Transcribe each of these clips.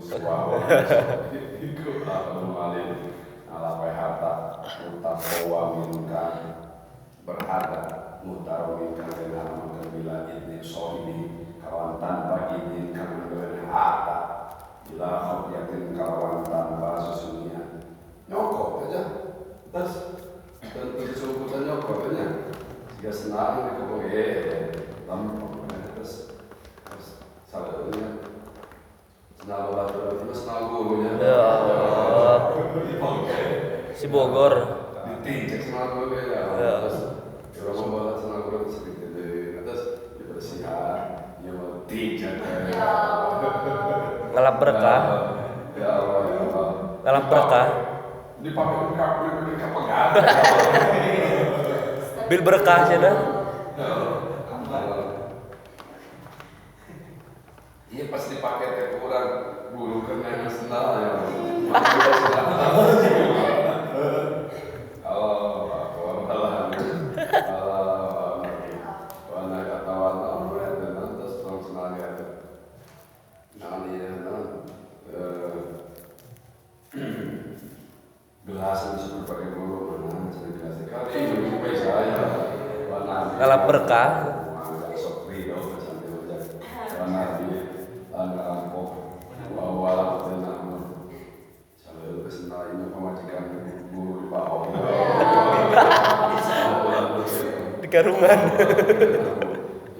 Wa iku malin ala harta mutaqawwamin kang berharga muhtaromin kang den haramaken bila idni sahibi kawan tanpa izin kang den harta bila khofyatin kawan tanpa sesungguhnya nyokot aja terus tentu sesungguhnya nyokot aja jika senang ini kok lempeng terus salahnya senang batu terus senang gurunya ya si Bogor ditinjak senang guru ya terus orang mau balas senang guru sedikit terus dibersihan ya mau tinjak ngelap berkah ya Allah ya Allah ngelap berkah dipakai kapegan bil berkah cina. Iya pas dipakai teh kurang guru kena senal ya. Ngalap berkah. Di karungan.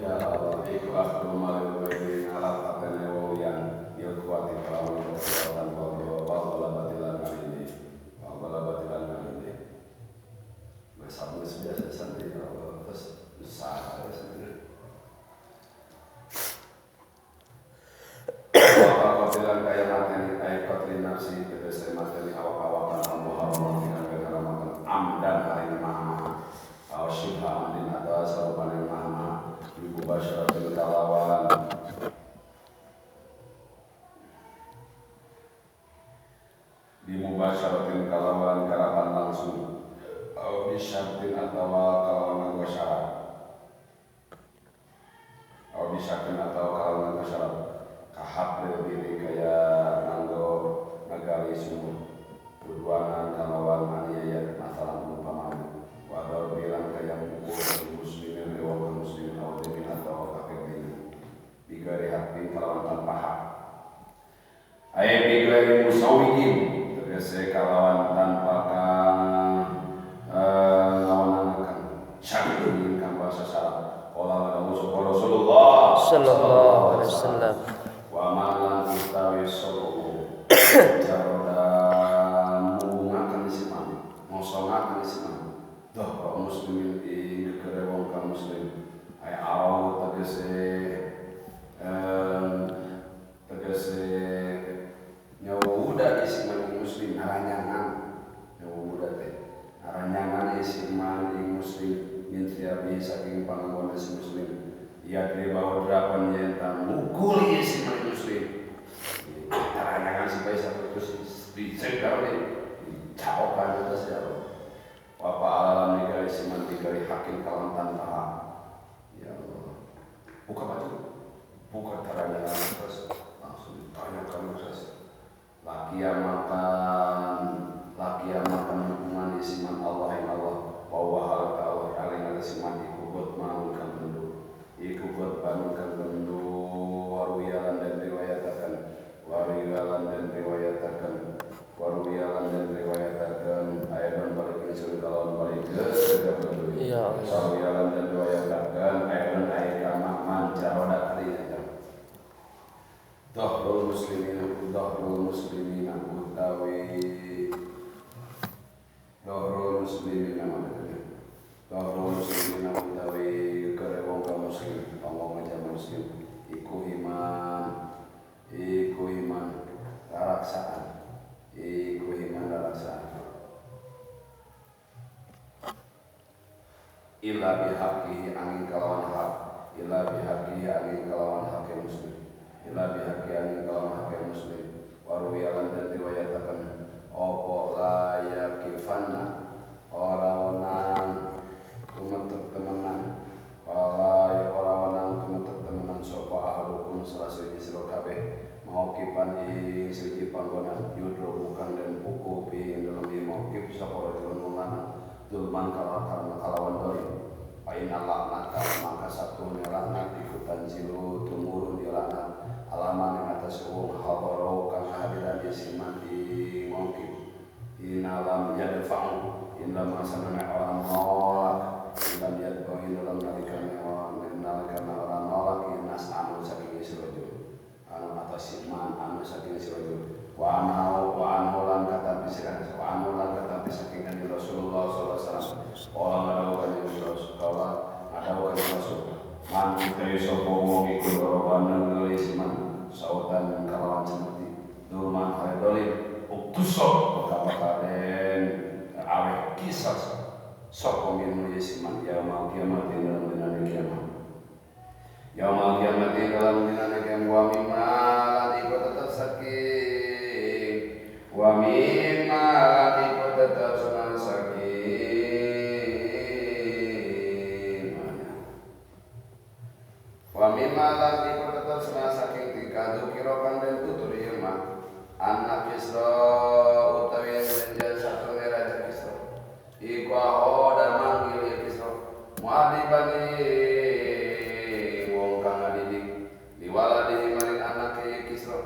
Ya Allah, iku aku malu ngalap atene wong yang kuat kelawan kekuatan wa batilan ini. Wa batilan ini. Masa biasa santri ya Allah terus besar santri. Wa kaya mateni ay qatli nafsi tegese mateni awak-awakan al-muharram kang diharamaken amdan hari maha aw syibha amdin atawa sarupane maha ibu basyaratin kalawan bimubasyaratin kalawan karapan langsung aw bisyartin atawa kalawan nganggo syarat aw bisyartin atawa kalawan nganggo syarat kahap diri kaya nganggo nagali sumur udwanan kalawan aniaya masalah umpamana wa darbilan kaya mukul muslimin wong muslimin aw dini atawa kafir dini bigari haqqin kalawan tanpa hak ay bigari musawiin tegese kalawan tanpa kang ngawenangaken syar'in kang bahasa syarat qala Rasulullah sallallahu alaihi wasallam wa man utawi sapa jaroda mungaken siman ngosongaken siman dhahra muslimin ing kekere wong kang muslim ay arau tegese tegese nyawuda isiman muslim haranyangan nyawuda teh haranyangan isiman ing muslim min siabi saking panganggone si muslim ya dibawah derapan yen ta mukuli isiman muslim haranyangan supaya satu terus dicegar dicaokan terus ya Bapak alam nigali siman digali hakim kalam tanpa hak ya Allah buka baju buka taranyangan terus langsung ditanyakan terus laki yang makan hukuman isiman Allah yang Allah bahwa hal Allah aling isiman iku gotman kang bendu iku gotman kang bendu waruyalan dan riwayatakan waruyalan dan riwayatakan waruyalan dan riwayatakan ayat balik insun kalon balik iya waruyalan dan riwayatakan ayat ayat kama mancaroda kali Dhahrul muslimin utawi Dhahrul muslimin Dhahrul muslimin utawi kere wong kang muslim wong aja muslim iku iman raraksaan iku iman raraksaan illa bihaqqihi angin kalawan hak illa bihaqqihi angin kalawan hak muslim illa bihaqi angin kalawan hak muslim waruwiyalan dan riwayatakan opo layakifanna ora wenang tumetep temenan wala ora wenang tumetep temenan sapa ahlukum salah siji sira kabeh mau kipan ing sewiji panggonan yudro kang den pukul pi ing dalem mauqif sapa rajulun lanang zulman karena kalawan dolim. Paina laknat maka satu laknat iku tanzilu tumurun ya laknat alaman ing atas wong hadara kang hadiran siman ing mauqif inalam yadfa'u inlam sanana orang nolak inlam yadfa'u dalam nalikane orang nolak inas anu saking sirajul anu atas siman anu saking sirajul wa anu lan kata bisiran wa anu lan kata saking kanjeng Rasulullah sallallahu alaihi wasallam ora ngadawuh kanjeng Rasul ngadawuh kanjeng Rasul man utawi sapa wong iku roban nulis man sautan kalawan cemeti dulman hale dolim uktusok maka den aweh kisah sapa min yesiman yaumul kiamat dalam dinane kiamat yaumul kiamat dalam dinane kiamat wa mimma lan iku tetep saking wa mimma lan iku tetep senang saking wa mimma lan iku tetep senang saking dikadu kira kang den tutur ieu mah anak Kisra utawi yen satune Raja Kisra iku ahoda manggil ya Kisra muadibani wong kang ngadidik liwaladihi maring anake Kisra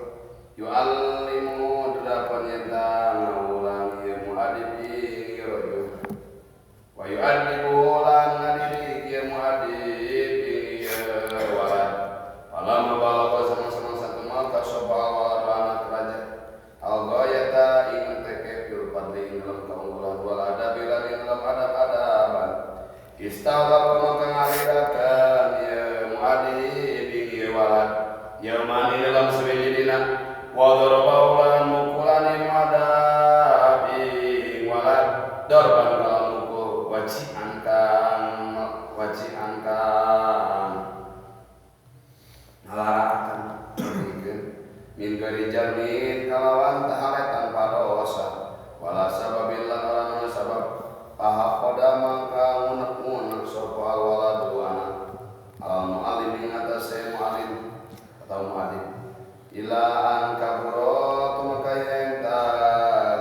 yu'allimu delapan yen ta ngawulang ya muadib ing raja wa yu'allimu lan ngadidik ya muadib ing walad falamma balagha sama-sama satu maka sapa walad anak raja al-ghayata ing teke fil fadli ing dalam keunggulan wal adabi lan ing dalam adab-adaban istadhara maka ngalirakan ya muadib ing walad yaumani dalam sewiji dina wa daraba lan mukulani muadab ing walad darban kalawan mukul waji angkang ngalaraaken min gari jamin kalawan tahale tanpa dosa wala sababil lan ora ana sabab pahakoda mangka ngunek-ngunek sapa alwaladu anak al muallim ing atase muallim atau muadib ila an kabura tumaka yen ta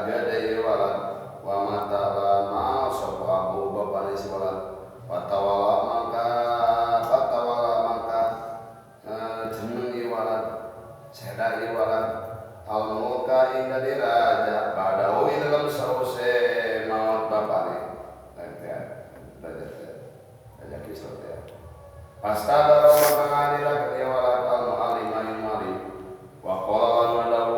gade walad wa mata ma sapa abu bapane si walad fatawala mangka jeneng walad sedai walad al mulka ing dadi raja badahu ing dalam sause maut bapane raja Kisra teh pastadara maka ngadirakeun ieu walad al muallim ing muallim wa qala nadawu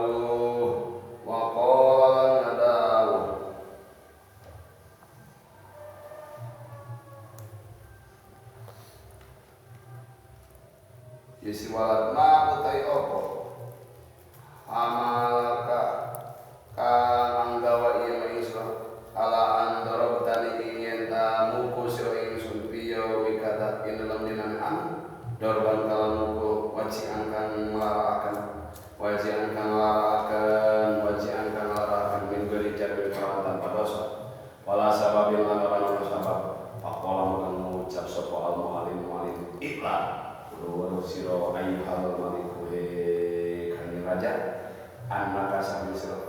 Yesi walad ma utai opo amalaka kang anggawa ieu ingsun ala andorobtani ing yen ta muku sira ingsun piye wikata ing dalem dinane anu dorban kalan muku waji angkang nglaraaken min gari jamin kalawan tanpa dosa wala sababin lan ora ono sabab faqala maka ngucap sapa al muallim ikla kulo sira ayyuhal maliku he kanjeng raja annaka sami sira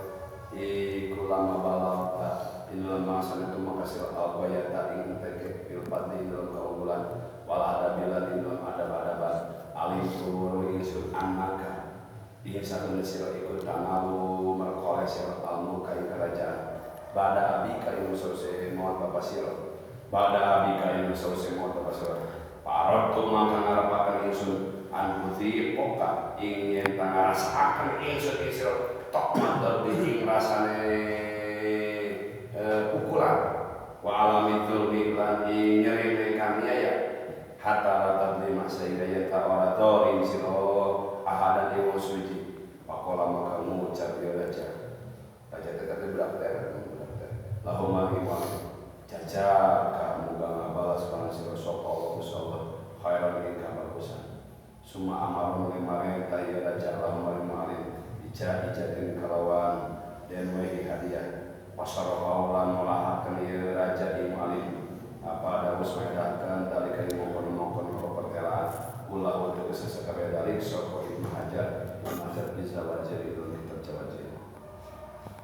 iku lama balagha ing masane tumaka sira al-ghayata ing teke fil fadli dalam keunggulan wal adabi lan ing dalam adab-adaban alim turu ingsun annaka ing satune sira iku tamalu merkole sira al-mulka ing kerajaan bada abika ing sause maut bapa sira bada abika ing sause maut bapa sira parot tu mangka ngarepaken ingsun an putih poka ing yen ta ngrasakaken ingsun ing sira tok darbi ing rasane pukulan wa alami dzulmi lan ing nyerine kaniaya hatta ratat lima sehingga yen ta ora dolim sira ahadan ing wong suci pakola maka ngucap ya raja raja teh budak teh lahum iwan jajak kamu balas kana sira sapa Allah Allah khairan ing kabagusan summa amarun limarenta ya raja lahum muallim ija ijatin kalawan den wehi hadiah pasarafa lan ngolahaken ieu raja ing muallim apa dawuh medahkeun dalika mongkon-mongkon pertelaan ulah untuk sesakabeh dalik sapa Ibnu Hajar bisa wajir itu kitab Jawajir.